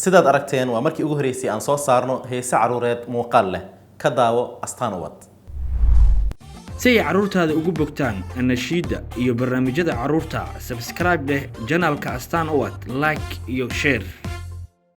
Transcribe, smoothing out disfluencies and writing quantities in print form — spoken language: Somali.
Sidaad aragteen, waa markii ugu horreysay aan soo saarno heese caruureed muuqaal leh. Ka daawo Astaan Ubad. Si ay carruurtaada ugu bogtaan anashiidda iyo barnaamijyada carruurta, subscribe dheh channelka Astaan Ubad, like iyo share.